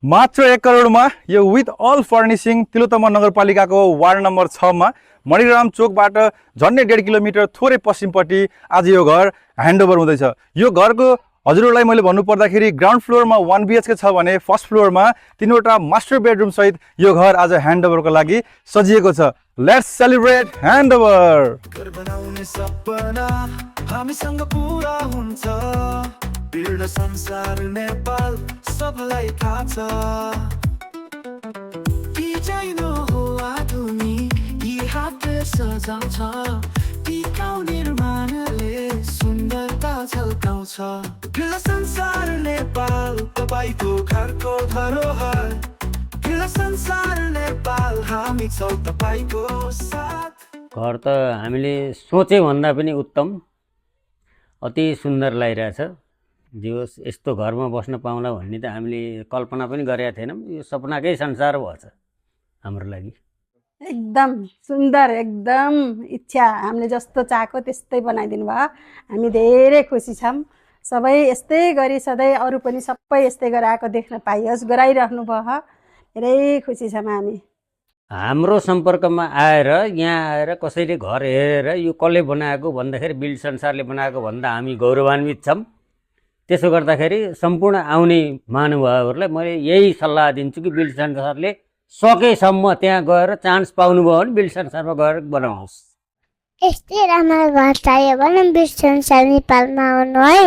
मात्र 1 करोडमा यो with all furnishing Tilottama नगरपालिकाको वार्ड नम्बर 6 मा मणिराम चोकबाट झन्डै 1.5 किलोमिटर थोरै पश्चिमपट्टि आज यो घर ह्यान्डओभर हुँदैछ। यो घरको हजुरहरूलाई मैले भन्नु पर्दाखेरि ग्राउन्ड फ्लोरमा 1 BHK छ भने फर्स्ट फ्लोरमा 3वटा मास्टर बेडरुम सहित यो घर आज ह्यान्डओभरको लागि सजिएको छ। Let's celebrate handover. घर बनाउने सपना हामीसँग पूरा हुन्छ। बिर्ड संसार नेपाल सबलाई थाहा छ। डिजाइन हो आधुनिक यी हातले सजाउँछ। टिकाउ निर्माणले सुन्दरता झल्काउँछ। बिर्ड संसार नेपाल तपाईको घरको धरोहर। बिर्ड संसार नेपाल हामी छौ तपाईको साथ। घर त हामीले सोचे भन्दा पनि उत्तम, अति सुन्दर लागिरहेछ। जे होस् यस्तो घरमा बस्न पाउँला भन्ने त हामीले कल्पना पनि गरेका थिएनौँ। यो सपनाकै संसार भएछ हाम्रो लागि। एकदम सुन्दर, एकदम इच्छा हामीले जस्तो चाहेको त्यस्तै बनाइदिनु भयो। हामी धेरै खुसी छौँ। सबै यस्तै गरी सधैँ अरू पनि सबै यस्तै गराएको देख्न पाइयोस्, गराइराख्नु भयो। धेरै खुसी छौँ हामी। हाम्रो सम्पर्कमा आएर यहाँ आएर कसैले घर हेरेर यो कसले बनाएको भन्दाखेरि बिल्ड संसारले बनाएको भन्दा हामी गौरवान्वित छौँ। त्यसो गर्दाखेरि सम्पूर्ण आउने महानुभावहरूलाई मैले यही सल्लाह दिन्छु कि बिल्ड संसारले सकेसम्म त्यहाँ गएर चान्स पाउनुभयो भने बिल्ड संसारमा गएर बनाउनुहोस्। यस्तै राम्रो घर चाहियो भने बिल्ड संसार नेपालमा आउनु है।